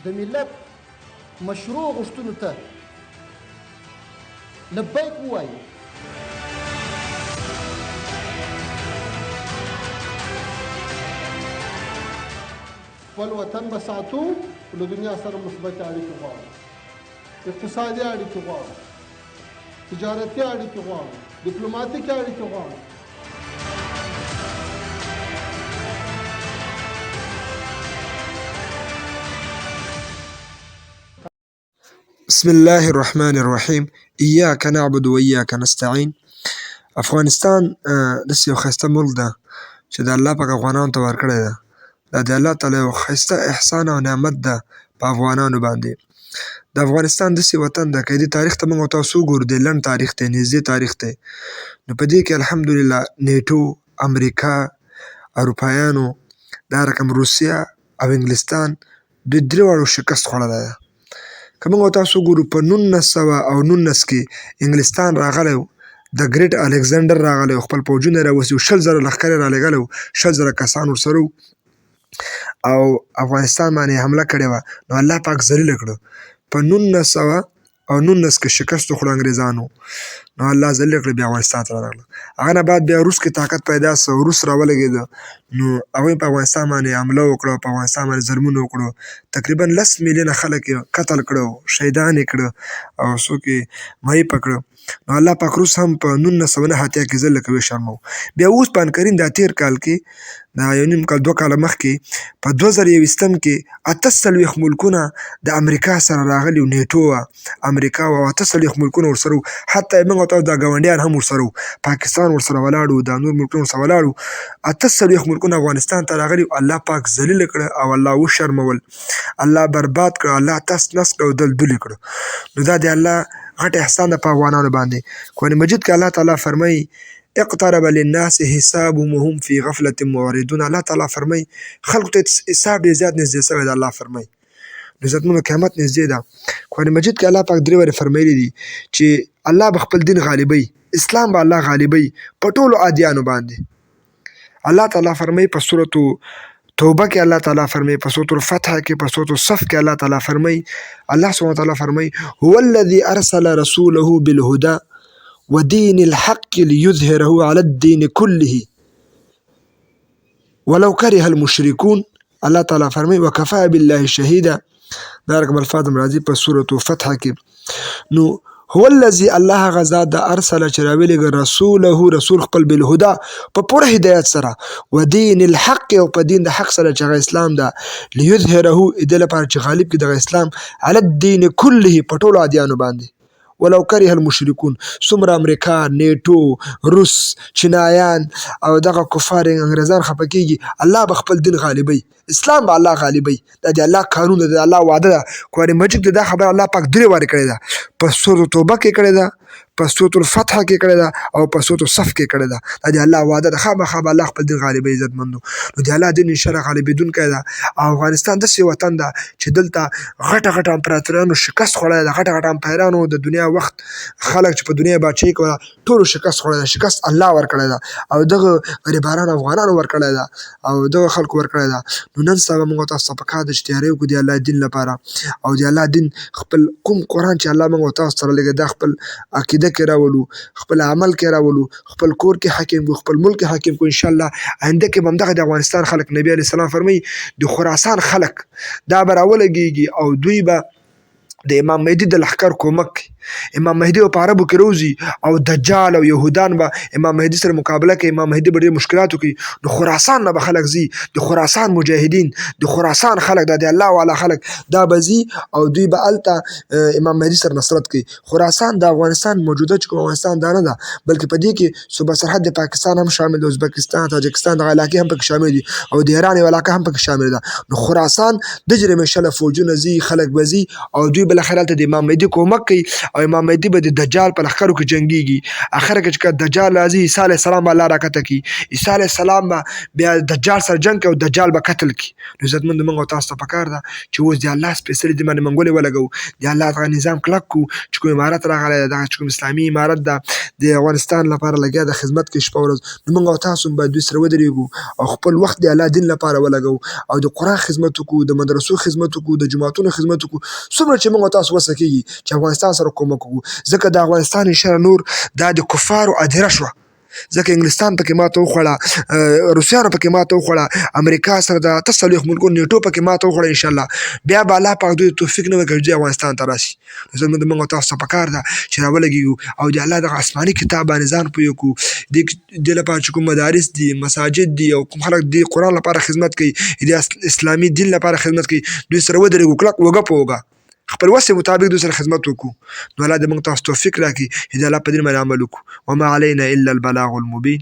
د ملت مشروع غوښتنو ته لبیک ووایو. خپل وطن به ساتو، خو له دنیا سره مثبتې اړیکې غواړو، اقتصادي اړیکې غواړو، تجارتي اړیکې غواړو، دیپلوماتیکې اړیکې غواړو. بسم الله الرحمن الرحیم ایاک نعبد و ایاک نستعین. افغانستان داسې یو ښایسته ملک ده چې د الله پاک افغانانو ته ورکړی ده. دا د الله تعالی یو ښایسته احسان او نعمت ده په افغانانو باندې. د افغانستان داسې وطن ده، که دې تاریخ ته موږ او تاسو وګورو، د لنډ تاریخ دی، نږدې تاریخ دی، نو په دې کې الحمدلله نیټو، امریکا، اروپایانو، دا رقم روسیه او انګلستان، دوی درې واړو شکست خوړلی ده. که موږ او تاسو وګورو په 1919 کې انګلستان راغلی و، د ګریټ الکساندر راغلی و، خپل پوځونه یې راوستي وو، 20,000 لښکر یې رالیږلی و، 20,000 کسان ورسره وو او افغانستان باندې حمله کړې وه. نو الله پاک ذلیل کړو په 1919 کې شکست وخوړ انګریزانو، نو الله ذلیل کړ، بیا افغانستان ته راغله. هغه نه بعد بیا روس کې طاقت پیدا سو، روس راولګېده، نو هغوی په افغانستان باندې حمله وکړه، په افغانستان باندې ظلمونه وکړو، تقریبا 10 میلیونه خلک یې قتل کړو، شهیدان یې کړو او څوک یې معیفه کړو. نو الله پاک روس هم په 1989 کې ذلیل کوي، شرمو. بیا اوس په انکرین دا تیر کال کې، دا یو نیم کال دوه کاله مخکې په 2021 کې 48 ملکونه د امریکا سره راغلي وو، نیټو وه، امریکا وه، او 48 ملکونه ورسره وو. حتی موږ او تاسو دا ګاونډیان هم ورسره وو، پاکستان ورسره ولاړ وو، دا نور ملکونه ورسره ولاړ وو. 48 ملکونه افغانستان ته راغلي وو، الله پاک ذلیل کړه او الله وشرمول، الله برباد کړه، الله تس نس کړه او دل دلې کړو. نو دا د الله غټ احسان ده په افغانانو باندې. قرآن مجید کې الله تعالی فرمایي اقترب للناس حسابهم وهم فی غفلة معرضون. الله تعالی فرمایي خلکو ته حساب ډېر زیات نږدې شوی ده. الله فرمایي نو عزتمنو قیامت نږدې ده. قرآن مجید کې الله پاک درې وارې فرمایلي دي چې الله به خپل دین غالبوي، اسلام به الله غالبوي په ټولو ادیانو باندې. الله تعالی فرمایي په سورة توبه کې، الله تعالی فرمایي په سورة الفتح کې، په سورة الصف کې الله تعالی فرمایي، الله سبحانه وتعالی فرمایي هو الذي ارسل رسوله بالهدى ودين الحق ليظهره على الدين كله ولو كره المشركون. الله تعالی فرمایي وکفا بالله شهیدا. دا رقم الفاظ هم راځي په سورة فتح کې. نو هو الذي الله هغه ذات د ارسل چې راولېږه رسوله رسول خپل بالهدى په پوره هدایت سره، ودین الحق او په دین د حق سره چې هغه اسلام ده، ليظهره دې لپاره چې غالب کړي دغه اسلام علی الدین کله په ټولو ادیانو باندې، ولو کره المشرکون. څومره امریکا، نیټو، روس، چینایان او دغه کفار انګریزان خفه کیږي، الله به خپل دین غالبوي، اسلام به الله غالبوي. دا د الله قانون ده، د الله وعده ده. قرآن مجید کې دا خبره الله پاک درې وارې کړې ده، په سورة توبه کې کړې ده، په سورة الفتح کې کړې ده او په سورة الصف کې کړې ده. دا د الله وعده ده، خامخا به الله خپل دین غالبوي عزتمندو. نو د الله دین انشاءالله غالبېدونکی ده. او افغانستان داسې وطن ده چې دلته غټه غټه امپراتورانو شکست خوړلی ده، غټه غټه امپایرانو د دنیا وخت خلک چې په دنیا باچهي کوله ټولو شکست خوړلی ده، شکست الله ورکړی ده او دغه غریبانو افغانانو ورکړی ده او دغه خلکو ورکړی ده. نو نن سبا موږ تاسو ته پکار ده چې تیاری وکړو د الله دین لپاره او د الله دین خپل کوم قرآن چې الله موږ تاسو ته رالیږلی دا خپل عقیده کې راولو، خپل عمل کې راولو، خپل کور کې حاکم کړو، خپل ملک کې حاکم کړو. انشاءالله آینده کې به همدغه د افغانستان خلک، نبی علیه السلام فرمایي د خراسان خلک دا به راولګېږي او دوی به د امام مهدي د لښکر کومک کوي. امام مهدي به په عربو کې روزي او دجال او یهودان به امام مهدي سره مقابله کوي، امام مهدي به ډېر مشکلات وکړي. نو خراسان نه به خلک ځي، د خراسان مجاهدین، د خراسان خلک، دا د الله والا خلک دا به ځي او دوی به هلته امام مهدي سره نصرت کوي. خراسان د افغانستان موجوده چې کوم افغانستان دا نه ده، بلکې په دې کې صوبه سرحد د پاکستان هم شامل دی، ازبکستان، تاجکستان دغه علاقې هم پکې شامل دي او د ایران یوه علاقه هم پکې شامل ده. نو خراسان د جرمې شله فوجونه ځي، خلک به ځي او دوی بالاخره هلته د امام مهدي کومک کوي او امام مهدي به د دجال په لښکرو کې جنګیږي. اخر کې چې کله دجال راځي، عیسی علیه السلام به الله راکته کړي، عیسی علیه السلام به بیا دجال سره جنګ کوي او دجال به قتل کړي. نو عزتمندو، موږ او تاسو ته پکار ده چې اوس د الله سپېڅلي دین باندې منګولې ولګوو، د الله دغه نظام کلک کړو چې کوم امارت راغلی دی، دغه چې کوم اسلامي امارت ده د افغانستان لپاره لګیا ده، خدمت کوي شپه ورځ. نو موږ او تاسو هم باید دوی سره ودرېږو او خپل وخت د الله دین لپاره ولګوو او د قرآن خدمت وکړو، د مدرسو خدمت وکړو، د جوماتونو خدمت وکړو، څومره چې موږ او تاسو وسه کېږي چې افغانستان سره کومک وکړو. ځکه د افغانستان انشاءالله نور دا د کفارو ادیره شوه، ځکه انګلستان پکې ماته وخوړه، روسیانو پکې ماته وخوړه، امریکا سره د 48 ملکونو نیټو پکې ماته وخوړه. انشاءالله بیا به الله پاک دوی توفیق نه ورکړي چې افغانستان ته راشي. نو زموږ د موږ تاسو ته پکار ده چې راولګېږو او د الله دغه آسماني کتاب باندې ځان پوه کړو. د دې لپاره چې کوم مدارس دي، مساجد دي او کوم خلک د قرآن لپاره خدمت کوي، د اسلامي دین لپاره خدمت کوي، دوی سره ودرېږو کلک اوږه په اوږه، خپل وسې مطابق دوی سره خدمت وکړو. نو الله دې موږ تاسو توفیق راکړي چې د الله په دین باندې عمل وکړو. وما علینا الا البلاغ المبین.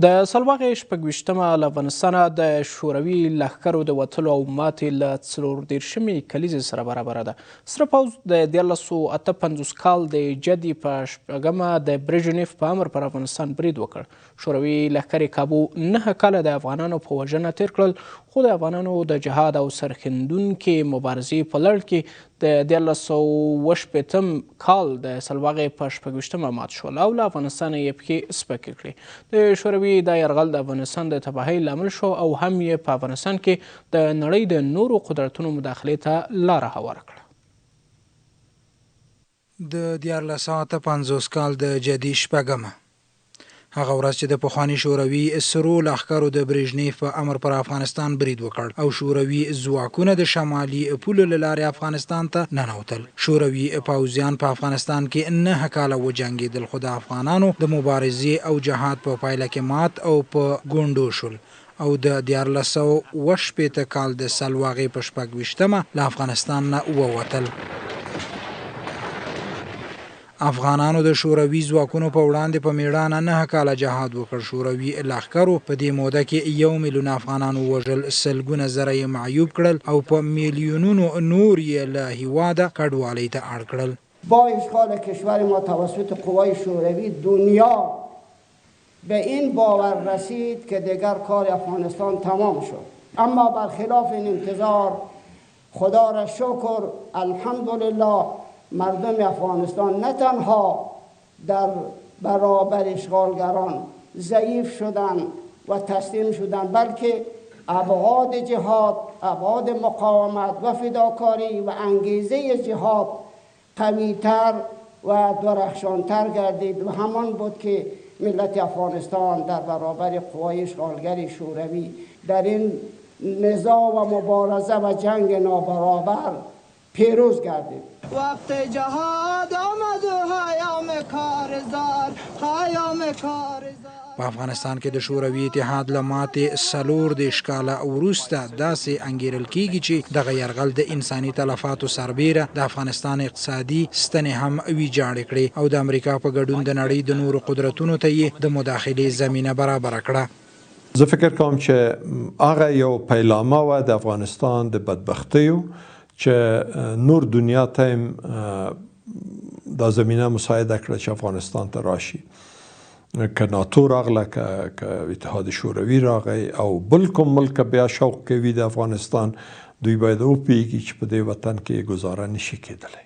د سلواغې 26مه له افغانستانه د شوروي لښکرو د وتلو او ماتې له 34مې کلیزې سره برابره ده. سره پوځ د 1358 کال د جدي په 6مه د برژنیف په امر پر افغانستان برید وکړ. شوروي لښکرې کابو 9 کاله د افغانانو په وژنه تېر کړل، خو د افغانانو د جهاد او سرښندونکې مبارزې په لړ کې د 1367 کال د سلواغې په 26مه مات شول او له افغانستانه یې پښې سپکې کړې. د شوروي دا یرغل د افغانستان د تباهۍ لامل شو او هم یې په افغانستان کې د نړۍ د نورو قدرتونو مداخلې ته لاره هواره کړه. د 1358 کال د جدي 6مه، هغه ورځ چې د پخواني شوروي سرو لښکرو د برژنیف په امر پر افغانستان برید وکړ او شوروي ځواکونه د شمالي پولو له لارې افغانستان ته ننوتل. شوروي پوځیان په افغانستان کې 9 کاله وجنګېدل، خو د افغانانو د مبارزې او جهاد په پایله کې مات او په ګونډو شول او د 1367 کال د سلواغې په 26مه له افغانستان نه ووتل. افغانانو د شوروي ځواکونو په وړاندې په میړانه 9 کاله جهاد وکړ. شوروي لښکرو په دې موده کې 1 میلیون افغانان ووژل، سلګونه زره یې معیوب کړل او په میلیونونو نور یې له هیواده کډوالۍ ته اړ کړل. با اشغال کشور ما توسط قوای شوروی دنیا به این باور رسید که دیگر کار افغانستان تمام شد، اما برخلاف این انتظار خدا را شکر الحمدلله مردم افغانستان نه تنها در برابر اشغالگران ضعیف شدند و تسلیم شدند، بلکه ابعاد جهاد، ابعاد مقاومت و فداکاری و انگیزه جهاد قویتر و درخشانتر گردید و همان بود که ملت افغانستان در برابر قوای اشغالگر شوروی در این نزاع و مبارزه و جنگ نابرابر پیروز گردید. وقت جهاد آمد و پیام کارزار، پیام کارزار. په افغانستان کې د شوروي اتحاد له ماتې 34 کاله وروسته داسې انګیرل کیږي چې دغه یرغل د انساني تلفاتو سربیره د افغانستان اقتصادي ستنې هم ویجاړې کړې او د امریکا په ګډون د نړۍ د نورو قدرتونو ته یې د مداخلې زمینه برابره کړه. زه فکر کوم چې هغه یو پیلامه وه د افغانستان د بدبختیو چې نور دنیا ته هم دا زمینه مساعده کړه چې افغانستان ته راشي. که ناتو راغله، که اتحاد شوروي راغی او بل کوم ملک بیا شوق کوي د افغانستان، دوی باید وپوهېږي چې په دې وطن کې ګزاره نشي کېدلی.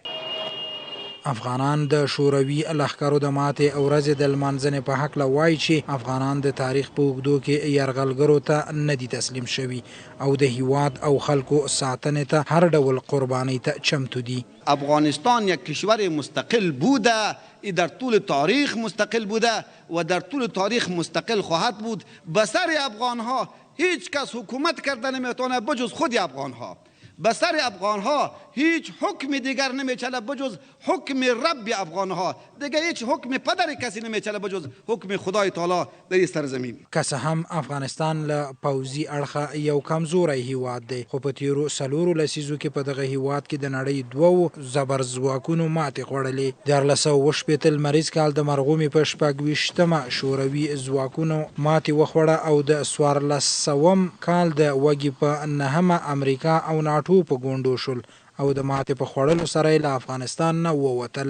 افغانان د شوروي لښکرو د ماتې ورځې د لمانځنې په هکله وایي چې افغانان د تاریخ په اوږدو کې یرغلګرو ته نه دي تسلیم شوي او د هیواد او خلکو ساتنې ته هر ډول قربانۍ ته چمتو دي. افغانستان یک کشور مستقل بوده، ای در طول تاریخ مستقل بوده و در طول تاریخ مستقل خواهد بود. به سر افغانها هیچ کس حکومت کرده نمیتونه بجز خود افغانها. به سر افغانها هیچ حکم دیگر نمیچله بجز حکم رب افغانها. دیگه هیچ حکم پدر کسی نمیچله بجز حکم خدای تعالی در این سرزمین. که څه هم افغانستان له پوځي اړخه یو کمزوری هیواد دی، خو په تیرو 4 لسیزو کې په دغه هیواد کې د نړۍ دوو زبرځواکونو ماتې خوړلې. 1360 لمریز کال د مرغومې په 26مه شوروي ځواکونو ماتې وخوړه او د 1400 کال د وږي په 9مه امریکا او ناټو په ګونډو شول او د ماتې په خوړلو سره یې له افغانستان نه ووتل.